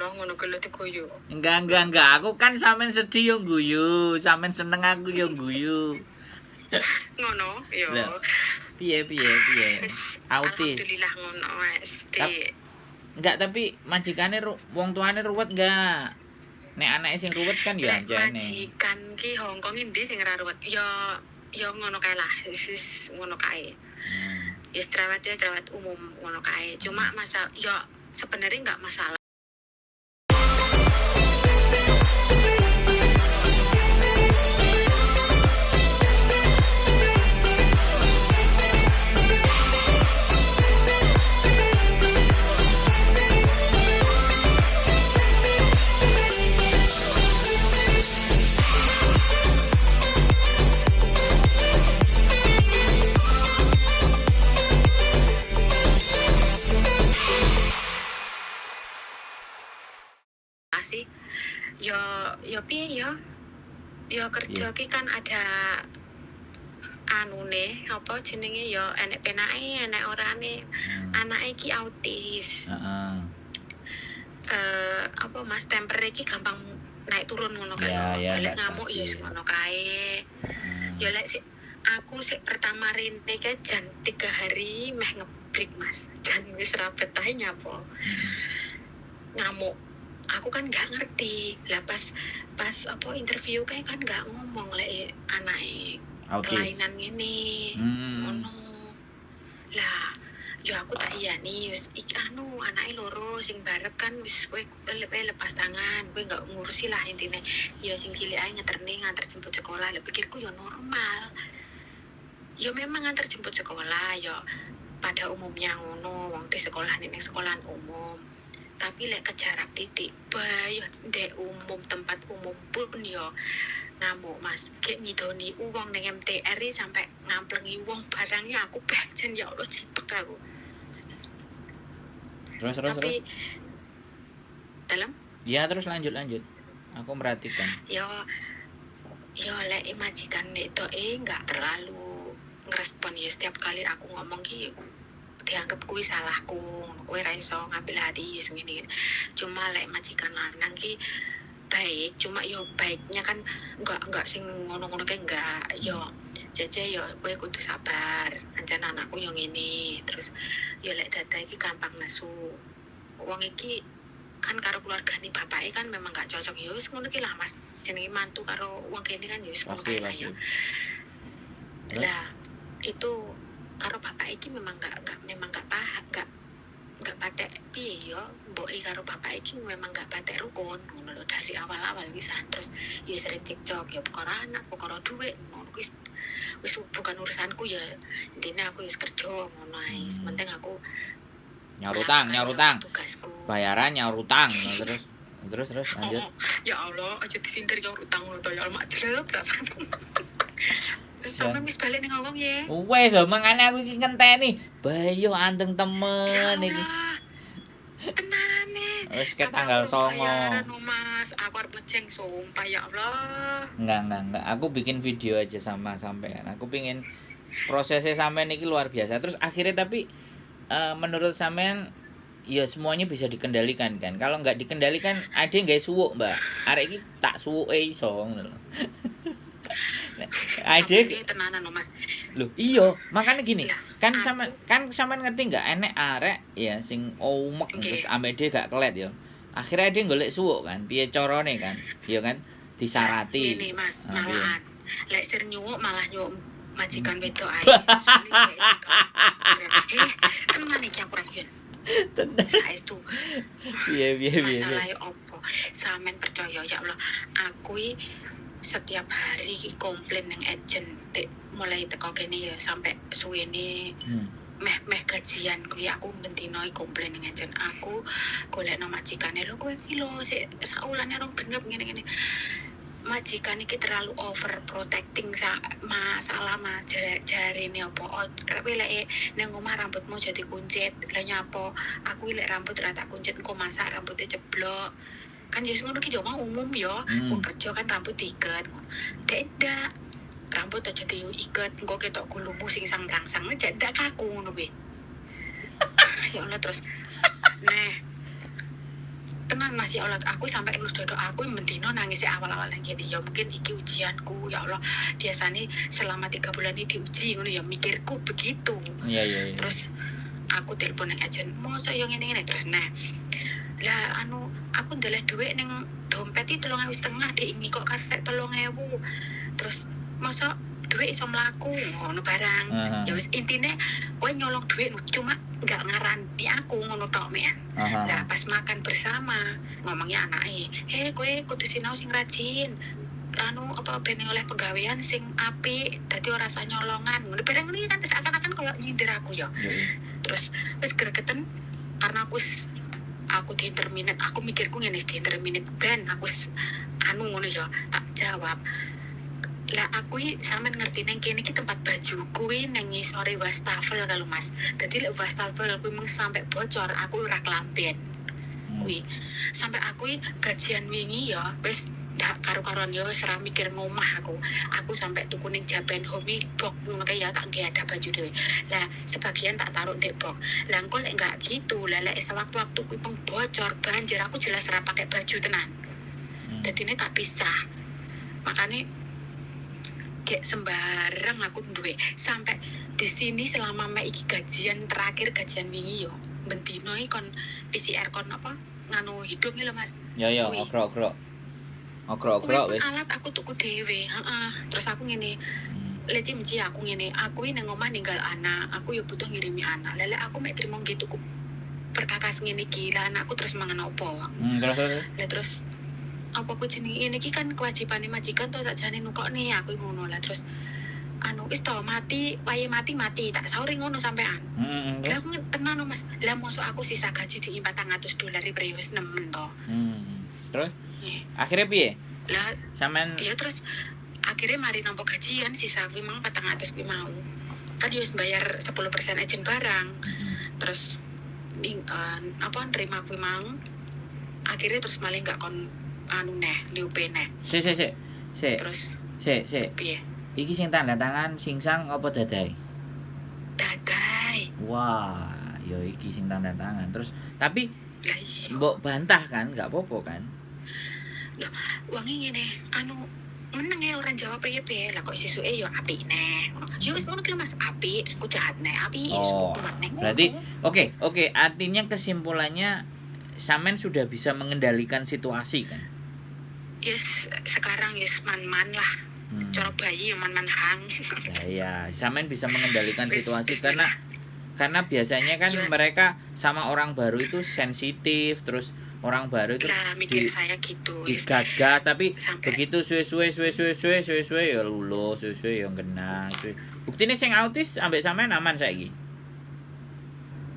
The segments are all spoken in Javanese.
Allah ngono ku lho diguyu. Enggak. Aku kan sampean sedih yo guyu, sampean seneng aku yo guyu. Ngono yo. Lah, piye piye piye. Wis, Autis. alhamdulillah ngono wis di Enggak, tapi majikane wong tuane ruwet enggak? Nek anake sing ruwet kan ya Lek anjane. majikan ki Hongkong endi sing ora ruwet? Ya ya ngono kae lah, wis ngono kae. Ya cerewet ya cerewet umum ngono kae. Cuma masal ya sebenarnya enggak masalah. Sih. Ya ya piye ya? Ya kerja ki kan ada anune apa jenenge ya enek penake enek orane. Anake iki autis. Heeh. Apa Mas temper iki gampang naik turun ngono kan. Ya, lek nggak ngamuk ya stabil. ngono kae. Ya lek sik aku sik pertama rene kae jan 3 hari meh ngebreak Mas. Jan wis ra betah nyapo. Ngamuk. Aku kan nggak ngerti. Lah pas pas apa interview kayak kan nggak ngomong lek anake Autis. kelainan ngene. Ngono. Lah, ya aku tak iyani wis iki anu anake loro sing barep kan wis kowe lepas tangan, kowe nggak ngurusi lah intine. Ya sing cilik ae ngeterne nganter jemput sekolah. Lah pikirku ya normal. Ya memang nganter jemput sekolah ya pada umumnya ngono, wong di sekolah ning sekolahan umum. Tapi lek kejarak titik bayo ndek umum tempat umum pun yo ngamuk Mas. Gek ngidoni uwong ning MTR iki sampai ngamplengi wong barangnya aku bajan ya Allah jipek aku. Terus terus Tapi terus. dalam Ya terus lanjut lanjut. Aku merhatikan. yo yo lek majikan itu nggak terlalu ngerespon ya setiap kali aku ngomong ki dianggap kuwi salahku, ngono kuwi ra iso ngambil hati ya sing ngene. Cuma lek majikan lanang ki baik, cuma yo baiknya kan enggak sing ngono-ngono kae enggak. Yo Cece yo kowe kudu sabar, ancen anakku yo ngene. Terus yo lek dada iki gampang nesu. Wong iki kan karo keluargane bapake kan memang gak cocok. Ya wis ngono ki lah Mas, jenenge mantu karo wong kene kan ya wis ngono Pasti kae lah pasti. ya. Terus? Lah itu karo bapak iki memang gak memang gak paham, gak patek piye yo, mboke karo bapak iki memang gak patek rukun ngono lho dari awal-awal wisan. Terus ya sering cekcok ya perkara anak, perkara dhuwit ngono kuwi wis bukan urusanku ya, intine aku wis kerja ngono ae. Penting aku Nyaur utang, nyaur utang. Tugasku. Bayaran nyaur utang terus terus terus lanjut. Oh, ya Allah, aja disindir nyaur utang ngono to ya Allah, mak jleb rasane. Sampe wis balik ning Hongkong ya. Wes lho mangane aku iki ngenteni. Bayo anteng temen iki. Tenane. Wis ke tanggal 9. Bayaran Mas, aku arep ngeceng sumpah ya Allah. Enggak. Aku bikin video aja sama sampean. Aku pingin prosesnya sampean iki luar biasa. Terus akhirnya tapi menurut sampean ya semuanya bisa dikendalikan kan. Kalau enggak dikendalikan ada yang gawe suwuk, Mbak. Arek iki tak suwuke iso ngono lho. Ade tenanan lho Mas. Loh, iya, makanya gini. Ya, kan sama kan sampean ngerti enggak enek arek ya sing omek terus ambek dia gak kelet ya. Akhirnya dia golek suwuk kan, piye carane kan? Iya kan? Disarati. Ngene Mas, malahan. Lek sir nyuwuk malah nyuwuk majikan wedok ae. Tenan iki aku ra guyon. Tenan. Saestu. Piye piye piye. Masalahe opo? Sampean percaya ya Allah, aku setiap hari komplain nang agent mulai teko kene ya sampai suwene meh gajian kuwi aku bentino komplain nang agent. Aku golekno majikane lho kowe iki lho sik saulane rong genep ngene-ngene. Majikan iki terlalu overprotecting masalah mas jarine apa lek nang omah rambutmu jadi kuncit lha nyapo aku lek rambut ra tak kuncit engko masak rambutnya ceblok kan ya ngono ki yo mah umum yo wong kerja kan rambut diiket ndak rambut aja diiket engko ketok gulumu sing sang-rangsang ndak kaku ngono kuwi. Ya Allah terus nah Tenan, Mas, ya Allah, aku sampai ngelus dodo, aku bendino nangis awal-awal yang gini ya, mungkin iki ujianku ya Allah, biasanya selama 3 bulan ini diuji ngono ya, mikirku begitu. Iya. Terus aku telepon yang agent, mau saya yang ini, terus nah lah anu, aku ndeleh duit neng dompet itu 3.500, dek ini kok karek 3.000, terus masa duit iso mlaku ngono barang. Ya wis, intine kowe nyolong duit cuma nggak ngarani aku ngono tok mean. Lah, pas makan bersama ngomongnya anake, "Hei, kowe kudu sinau sing rajin, anu apa, ben oleh pegawaian sing apik, dadi ora usah nyolongan," ngono barang ini kan seakan-akan koyo nyindir aku ya. Terus wis gregeten karena aku wis, aku di terminate, aku mikirku ngene, di terminate ben aku wis anu ngono ya, tak jawab lah, aku iki sampean ngerti neng kene iki tempat baju kuwi nang ngisore wastafel kalau, Mas. Dadi lek wastafel kuwi mung sampai bocor, aku ora kelamben. Kuwi sampai aku iki gajian wingi ya wis ndak karu-karuan ya, wis ora mikir ngomah aku sampai tuku ning Japan Home box ngono kae ya, tak nggih ada baju dhewe lah, sebagian tak taruh ndek box. Lah, engko lek enggak gitu lah, lek sewaktu-waktu kuwi peng bocor banjir, aku jelas ora pakai baju tenan. Jadi ini tak pisah, makanya kayak sembarang aku duwe sampai di sini selama mek iki gajian terakhir, gajian wingi yo bendino iki kon PCR, kon apa, nganu hidung lho, Mas. Ya, Kuwi. okrok-okrok. Kuwi Okrok-okrok pun wis. alat aku tuku dhewe, heeh. Terus aku ngene, leci menci aku ngene, aku ini nang omah ninggal anak, aku yo butuh ngirimi anak. Lele aku mek trimo nggih tuku perkakas ngene iki, lah anakku terus mangan opo? Terus terus. Lah, terus apa ku jenenge, ini iki kan kewajibane majikan to sakjane nukokne aku ngono lah. Terus anu, wis to mati wae, mati mati tak sauri ngono sampean. Terus. Lah, aku tenan no, Mas. Lah, mosok aku sisa gaji di 400 dolar iki wis nemen to. Terus Iya. akhirnya piye? Lah, Sampean ya terus akhirnya mari nampa gajian sisa kuwi mang 400 kuwi mau. Kan yo wis bayar 10% agent barang. Terus ning apa, nerima kuwi mang. Akhirnya terus malah nggak kon anu neh, liupe neh. Sik sik sik. Sik, Terus sik sik. piye? Iki sing tanda tangan singsang apa dadai? Dadai. Wah, ya iki sing tanda tangan. Terus tapi Lah iya. mbok bantah kan, nggak apa-apa kan? Wonge ngene, anu meneng ya, ora jawab piye piye. Lah, kok sisuke ya apik neh. Ya wis ngono ki lho, Mas, apik, aku jahat neh, apik, wis Oh, kuat neh. berarti oke, artinya kesimpulannya sampean sudah bisa mengendalikan situasi kan? Yes, sekarang yes man-man lah. Cara bayi ya man-man hang. Ya, ya, sampean bisa mengendalikan Wis, situasi bismillah. karena biasanya kan mereka sama orang baru itu sensitif, terus orang baru itu Lah, mikir di saya gitu. Wis digas-gas, tapi sampai begitu suwe-suwe suwe-suwe suwe suwe-suwe ya luluh, suwe-suwe ya kena. Suwe. Buktine sing autis ambek sampean aman saiki.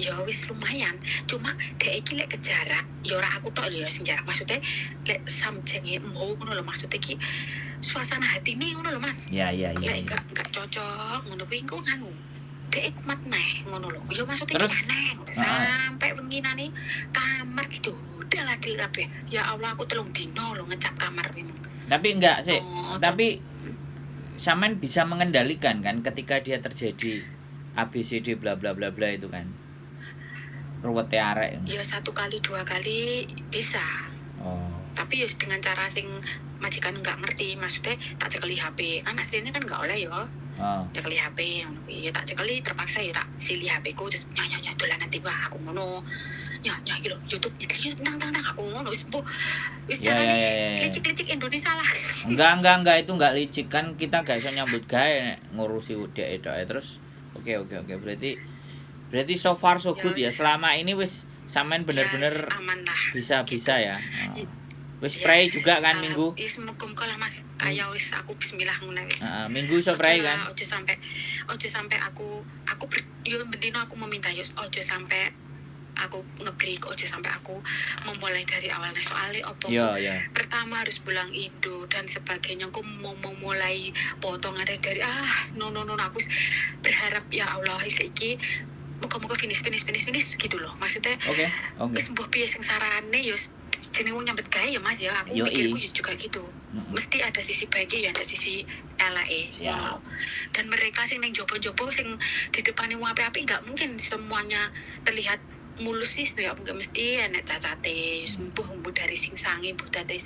Ya wis lumayan, cuma dek iki lek kejarak ya ora aku tok lho ya sing jarak, maksudnya lek samjenge mau ngono lho, maksudnya iki suasana hatine ngono lho, Mas. Ya. Lek enggak cocok ngono kuwi engko nganu dek kumat neh ngono lho ya, maksudnya Terus? iki aneh ngono. Sampai wengi nane kamar gitu udah lah di kabeh, ya Allah, aku 3 dino lho ngecap kamar memang. Tapi enggak sih. Oh, Tapi sampean bisa mengendalikan kan ketika dia terjadi A B C D bla bla bla bla itu kan. Ruwete arek. Ya satu kali dua kali bisa, tapi ya dengan cara sing majikan nggak ngerti, maksudnya tak cekeli HP, kan aslinya kan nggak oleh ya cekeli HP ngono kuwi ya, tak cekeli terpaksa ya, tak sili HP ku, terus nya nya nya dolanan tiba aku ngono, nya nya iki lho YouTube YouTube tang tang tang aku ngono wis mbuh wis carane Ya. licik-licik Indonesia lah. Enggak, itu enggak licik kan, kita gak iso nyambut gawe nek ngurusi dhek tok. Terus oke, berarti berarti so far so Ya good ya, wis. selama ini wis sampean bener-bener Ya, wis, aman lah bisa gitu. bisa ya. Oh. Wis pray juga kan minggu. Ya semoga lah, Mas, kaya wis aku bismillah ngono wis. Heeh, minggu iso Ojo pray lah, kan. ojo sampai aku yo bendino aku meminta yo ojo sampai aku ngebreak, ojo sampai aku memulai dari awalnya, soalnya opo Ya. pertama harus pulang Indo dan sebagainya, aku mau memulai potongan dari no no no no. Aku berharap ya Allah wis iki muga-muga finish finish finish finish gitu loh, maksudnya Oke. wis mbuh piye sing sarane yo jenenge wong nyambet gawe ya, Mas, ya aku Yoi. mikirku ya juga gitu, mesti ada sisi baiknya ya ada sisi eleke. Siap. Dan mereka sing neng jopo-jopo sing di depan wong apik-apik nggak mungkin semuanya terlihat Mulus sih ya nggak mesti enek cacate, mbuh mbuh dari sing sange, mbuh dadi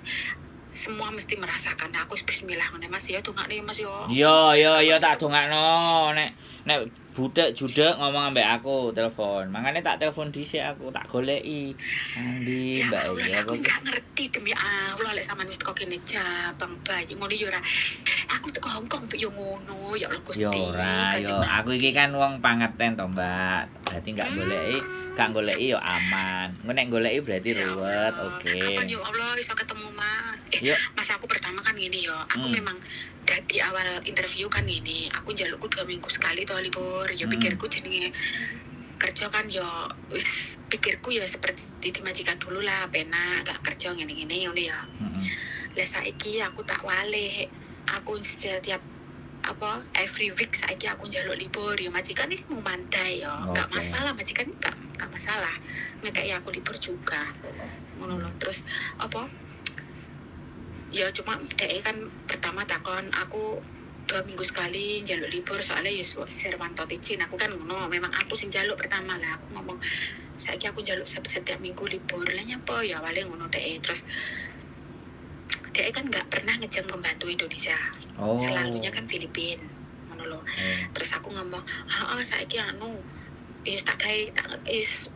semua mesti merasakan. Aku wis bismillah ngene, Mas, ya dongakne ya, Mas, ya. Yo yo yo, tak dongakno. Nek nek budek judek ngomong ambek aku, telepon. Makanya tak telepon dhisik, aku tak goleki. Nang ndi Ya Mbak Allah, iki aku aku. nggak ngerti, demi Allah, lek sampean wis teko kene jabang bayi ngono ya ora. Aku teko Hongkong yo ngono, ya Allah Gusti. Yo ora, yo aku iki kan wong pangerten to, Mbak. Berarti nggak goleki, gak goleki yo aman. Engko nek goleki berarti Ya ruwet, Allah. Oke. Kapan ya Allah iso ketemu, Mas? Eh, Yuk. Mas, aku pertama kan gini yo. Aku memang dari awal interview kan gini, aku njalukku 2 minggu sekali toh libur. Ya pikirku jenenge kerja kan yo wis, pikirku ya seperti di majikan dulu lah, penak gak kerja ngene-ngene ngono ya. Lah saiki aku tak walik. Aku setiap apa, every week saiki aku njaluk libur, ya majikan ini mau mandai ya. Gak masalah, majikan gak masalah. Ngekei aku libur juga. Ngono loh. Terus apa? Ya cuma dhek kan pertama takon aku 2 minggu sekali njaluk libur, soalnya ya serwan tot izin aku kan ngono. Memang aku sing njaluk pertama lah, aku ngomong saiki aku njaluk setiap minggu libur, lah nyapa ya, awalnya ngono dhek. Terus dhek kan nggak pernah ngejam pembantu Indonesia, selalunya kan Filipin ngono loh. Terus aku ngomong, ah saiki anu ya tak gawe tak is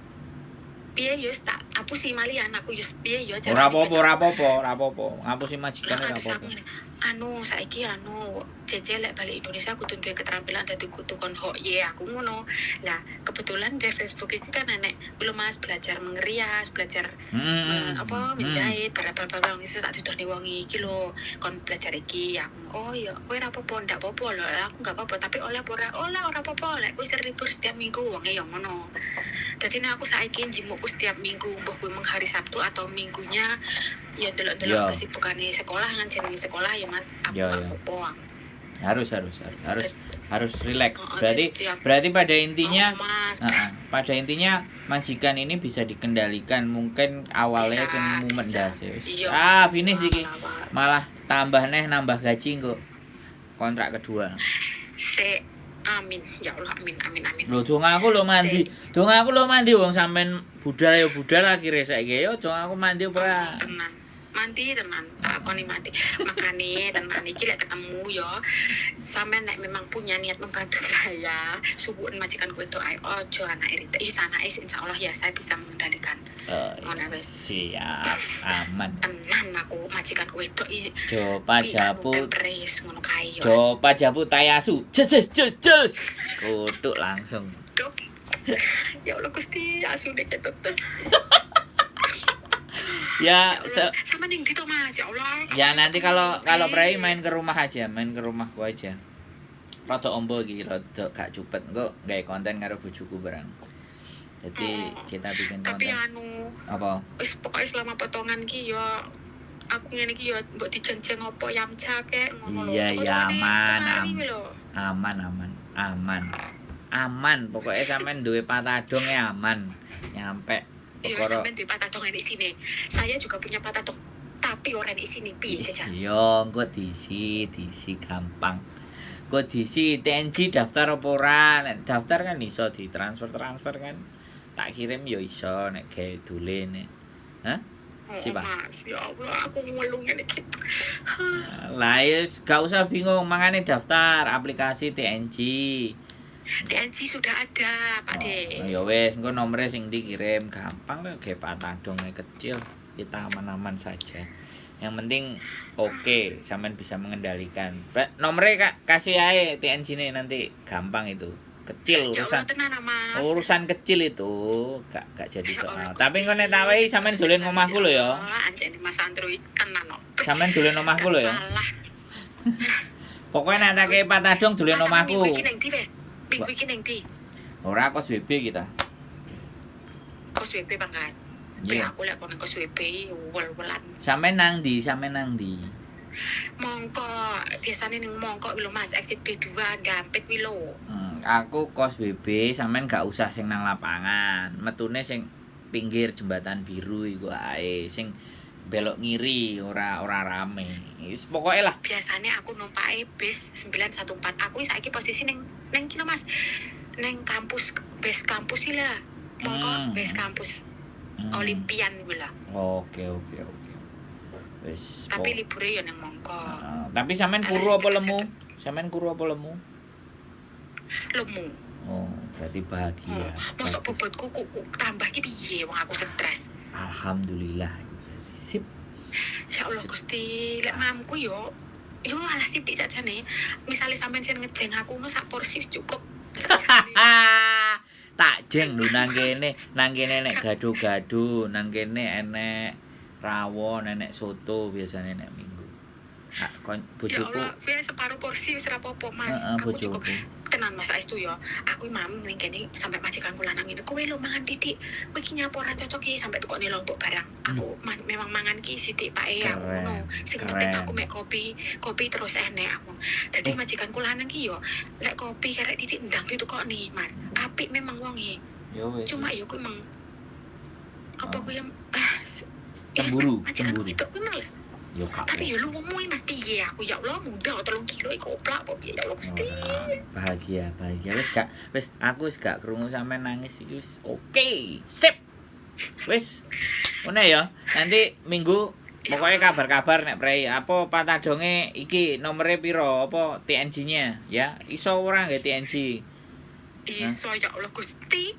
piye ya tak apusi malian aku ya piye ya. Ora apa-apa, ora apa-apa, ora apa-apa. Ngapusi majikane Lah, ora terus aku apa-apa. ngene, anu saiki anu Cece lek balik Indonesia kudu duwe keterampilan, dadi kudu kon hok ye, aku ngono. Lah kebetulan di Facebook itu kan enek lho, Mas, belajar mengerias, belajar apa menjahit, bla bla bla bla, wis tak didoni wong iki lho, kon belajar iki ya. Oh ya, kowe ora apa-apa, ndak apa-apa lho, aku nggak apa-apa, tapi oleh apa ora? Oleh ora apa-apa, lek kowe libur setiap minggu, wonge ya ngono. Dadi nek aku saiki njimukku setiap minggu, mbuh kuwi mung hari Sabtu atau minggunya ya delok-delok kesibukane sekolah kan, jenenge sekolah ya, Mas, aku gak apa-apa. Harus harus harus harus harus relax. Oh, Berarti jadi aku- berarti pada intinya Oh, Mas, pada intinya majikan ini bisa dikendalikan. Mungkin awalnya Bisa, sing mumet bisa. ndase. Wis. Iya. Ah, finish iki. Malah, Malah tambah neh, nambah gaji kok. Kontrak kedua. Se amin ya Allah, amin amin amin. Lho, donga aku lho mandi. Donga aku lho mandi, wong sampean budal ya budal akhirnya saiki yo donga aku mandi apa ora? Oh, tenan mandi, tenan tak akoni mandi. Makane tenan iki lek ketemu yo sampean nek memang punya niat membantu saya, suguhin majikan itu ae, ojo anak Rita iki, anake insyaallah ya saya bisa mengendalikan. Oh, iya. Ngono wis. Siap, aman. Tenan aku majikanku itu iki Jopa japu temperis ngono kae yo. Jopa japu tayasu. Jus jus jus jus. Kutuk langsung. Duh. Ya Allah Gusti, asune ketut. Ya, Ya Allah. Sama ning ndi to, Mas? Ya Allah. Ya nanti kalau kalau prei main ke rumah aja, main ke rumahku aja. Rada ombo iki, rada gak cupet engko gawe konten karo bojoku barang. Jadi kita bikin Tapi konten. anu Apa? wis pokoknya selama potongan ki ya aku ngene iki ya mbok dijenjeng apa yamcha kek ngono lho. Iya, iya, Potongane aman, tengah iki lho. Aman, aman, aman. Aman, pokoknya sampean duwe patadong ya aman. Nyampe Iya, perkara sampean duwe patadong di sini. Saya juga punya patadong tapi ora di sini, piye jajal? Iya, engko diisi, diisi gampang. Engko diisi TNG daftar apa ora? Nek daftar kan iso ditransfer-transfer kan. Tak kirim ya iso nek gawe dolen. Hah? Oh, Siapa? Mas, ya Allah, aku ngelu ngene iki. Lah yes, gak usah bingung, mangane daftar aplikasi TNG. TNG sudah ada, Pak De. Oh, ya wes, engko nomornya sing dikirim gampang kok, gawe patadong kecil. Kita aman-aman saja. Yang penting oke, sampean bisa mengendalikan. Nomornya Kak, kasih aja TNG ini nanti gampang itu. Kecil Ya urusan. Allah tenan ah, Mas. Urusan kecil itu gak jadi Ya soal. Allah, Tapi engko nek Gusti. tak wehi sampean dolen omahku lho ya. Anjene Mas Andro iki tenan kok. Sampean dolen omahku lho ya. Salah. Pokoknya nek tak kei patadong dolen Mas, omahku. Minggu iki nang ndi wes? Minggu iki nang ndi? Ora, kos WB kita. Kos WB pangkat. Iya. Aku lek kono kos WB wel-welan. Sampean nang ndi? Sampean nang ndi? Mongko biasane ning Mongkok lho, Mas, exit B2 Dampit kuwi lho. Aku kos WB, sampean gak usah sing nang lapangan. Metune sing pinggir jembatan biru iku ae, sing belok ngiri ora ora rame. Wis pokoke lah. Biasane aku numpake bis 914. Aku saiki posisi ning ning ki lho, Mas. Ning kampus, base kampus iki lah. Mongko base kampus Olimpian kuwi lah. Oke. Wis. Tapi libure ya nang Mongko. Heeh. Tapi sampean Ana kuru sing apa lemu? cedek-cedek. Sampean kuru apa lemu? Lemu. Oh, berarti bahagia. Mosok Bagus. bobotku ku tambah ki piye wong aku stres. Alhamdulillah. Berarti. Sip. Ya Allah Sip. Gusti, lek mamku yo yo alah sithik sajane. Misale sampean sing ngejeng aku ngono sak porsi wis cukup. Tak jeng lho nang kene enek gado-gado, nang kene enek rawon, enek soto biasanya nek minggu. Ah, kon Ya bojoku, Allah, kuwi separuh porsi wis ora apa-apa, Mas. heeh, Aku cukup bojoku. Tenan Mas saestu ya. Aku mam ning kene sampai majikanku lanang ngene, kowe lho mangan titik. Kowe iki nyapa ora cocok iki sampai tukokne lombok barang. Aku memang mangan ki sithik Pak e aku Keren, ngono. Sing penting keren. aku mek kopi, kopi terus enek aku. Dadi majikanku lanang ki yo lek kopi karek titik ndang ditukokne, Mas. Apik memang wonge. Ya wis. Cuma yo kuwi emang apa Oh. kuwi yang Cemburu, majikanku cemburu. itu kuwi emang Yo gak. tapi yo lu ngomongin Mas piye aku ya Allah muda 3 kilo iku oplak apa piye ya Allah Gusti. Ora, bahagia, bahagia. Wis gak, wis aku wis gak krungu sampean nangis iki wis oke. Sip. Wis. Ngono ya. Nanti minggu pokoknya kabar-kabar nek prei apa patadonge iki nomere piro apa TNG-nya ya. Iso ora nggih TNG? Iso ya Allah Gusti.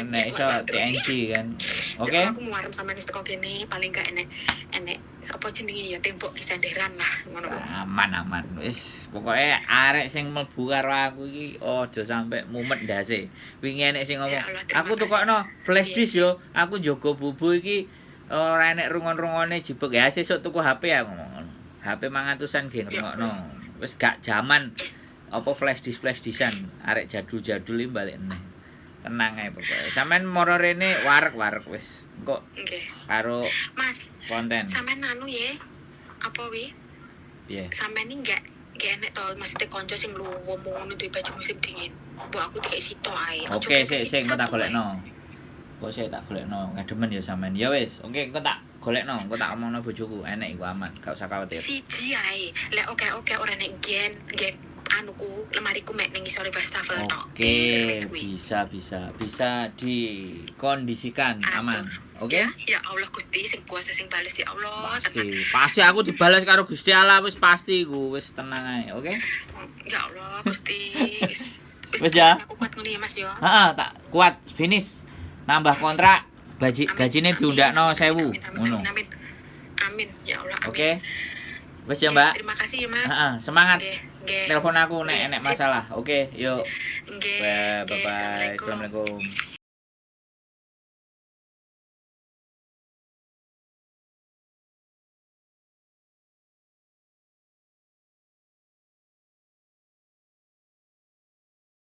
Nek iso TNG kan. Oke. Ya Allah, aku muarem sampean wis teko kene paling gak enek enek apa jenenge ya tembok kisenderan lah ngono. Aman aman. Wis pokoke arek sing mlebu karo aku iki aja sampe mumet ndase. Wingi enek sing ngomong, Ya Allah, terima "Aku tukokno flash disk yo, aku njogo bubu iki ora enek rungon-rungone jibek ya sesuk tuku HP aku ngomong ngono. HP 500-an ge ngrungokno. Wis gak jaman apa flash disk flash diskan arek jadul-jadul iki balik neh. Tenang ae pokoke. Sampeyan moro rene warek-warek wis. Engko Nggih. karo Mas, konten. sampean anu ya. Apa wi? Piye? Sampean ini gak enek to maksudnya konco sing luwem ngono duwe baju musim dingin. Mbok aku dikek sitok ae. Aja Oke, kekek sik sik engko tak satu ae. golekno. Kok sik tak golekno, ngademen ya sampean. Ya wis, oke engko tak golekno, engko tak omongno bojoku, enek iku aman, gak usah khawatir. Siji ae. Lek oke-oke ora nek gen gen anuku lemariku mek ning ngisore wastafel tok. Oke, Wis kuwi. bisa bisa bisa dikondisikan aman. Oke? Ya, ya Allah Gusti sing kuasa sing bales ya Allah. Pasti, Tenang. pasti aku dibalas karo Gusti Allah wis pasti iku, wis tenang ae, oke? Ya Allah Gusti. Wis Wis ya. Aku kuat ngono ya Mas ya. Heeh, tak kuat finish. Nambah kontrak, gaji Amin, gajine amin, diundakno amin, 1000 amin, amin, ngono. Amin. Amin. Ya Allah. Amin. Oke. Wis ya, Oke, Mbak. Terima kasih ya Mas. Heeh, semangat. Nggih, nggih. Telepon aku nek Nggih, enek sip. masalah. Oke, yuk. Nggih. Bye Nggih, bye. Assalamualaikum. Assalamualaikum.